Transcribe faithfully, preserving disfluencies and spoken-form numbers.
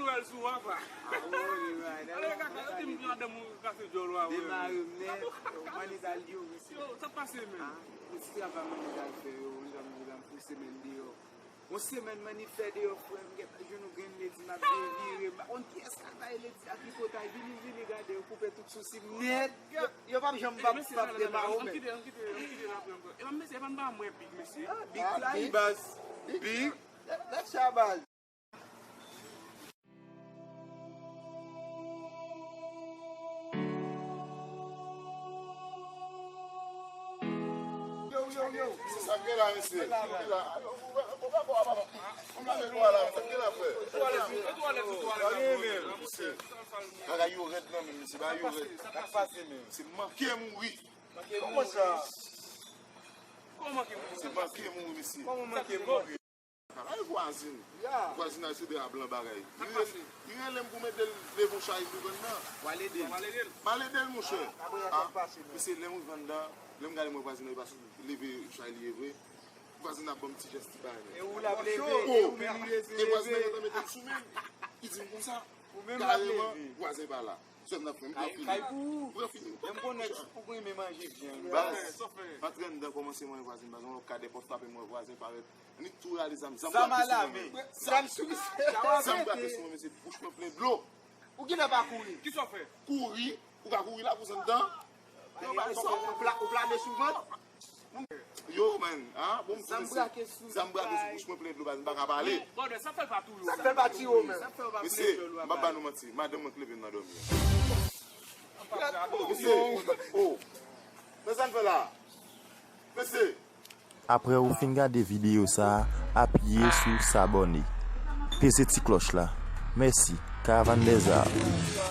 Pral sou apa. Ale kaka, yo di m madanm ou kase djòl ou a. Demare m nèt. Manizal di yo, mesye. Yo, sa pase, men? Mesye, travay manizal fè yo, jan m di la, m pou semèn deyò. Yon semèn manizal fè deyò, frè m, gen jou nou gen ledi, m ap devire, m pa konn kiyès k al bay ledi a tripotay, vini, vini, gade, yo koupe tout sousi m nèt. Yo, yo p ap janm p ap, p ap demare w, men. Ann kite, ann kite, ann kite n ap pran ankò. E pa mesye, e pa m pa mwen big, mesye. Big la, baz. Big. Lèt sa, baz. Yo, yo, yo. Sa k gen la, mesye? Sa k gen la? Bagay yo rèd nan men, mesye, bagay yo rèd. Sa k pase, mesye? Manke mouri. Kòman sa? Kòman manke mouri? Se manke mouri, mesye. Kòman manke mouri? Ay, vwazin. Vwazinaj se de a blan bagay. Li rele m pou m ede l leve yon chay pou vann nan. W al ede l. M al ede l, monchè. Mesye, lè m rive anndan, lè m gade mwen vwazin nan, li pa sot leve chay li ye vre. Vwazin nan ap ban m ti jès, ti bagay, men. E ou l ap leve, e ou menm li rete leve. E vwazin nan gentan mete l sou men. Li di m konsa, kareman, vwazen pa la. Sè m nan pran, m pran fini. Kay pou ou. M pran fini. Menm konnen ou konn renmen manje vyann. Baz, antre anndan, kòmanse mwen vwazin, baz, yon lòt kadè pòt frape mwen vwazen parèt. Annik tou rale zam, zam brake sou mwen, men. Zam sou misye. Zam brake sou mwen, mesye, bouch mwen plen dlo. Ou genlè pa kouri. Kisa w fè? Kouri, ou ka kouri la pou zam dan. Yo, baz, ou pla-, ou plane sou vant. Yo, man, ah, bon, zam brake sou bouch mwen plen dlo, baz, m pa ka pale. Brother, sa fè l pa touye w. Sa fè l pa touye w, men. Mesye, m pa ba nou manti, madanm mwen k leve m nan dòmi an. Mesye, oh, men sa n fè la. Mesye. Apre ou fin gade videyo sa a, apiye sou s'abonner. Peze ti klòch la. Mèsi. Caravane des Arts.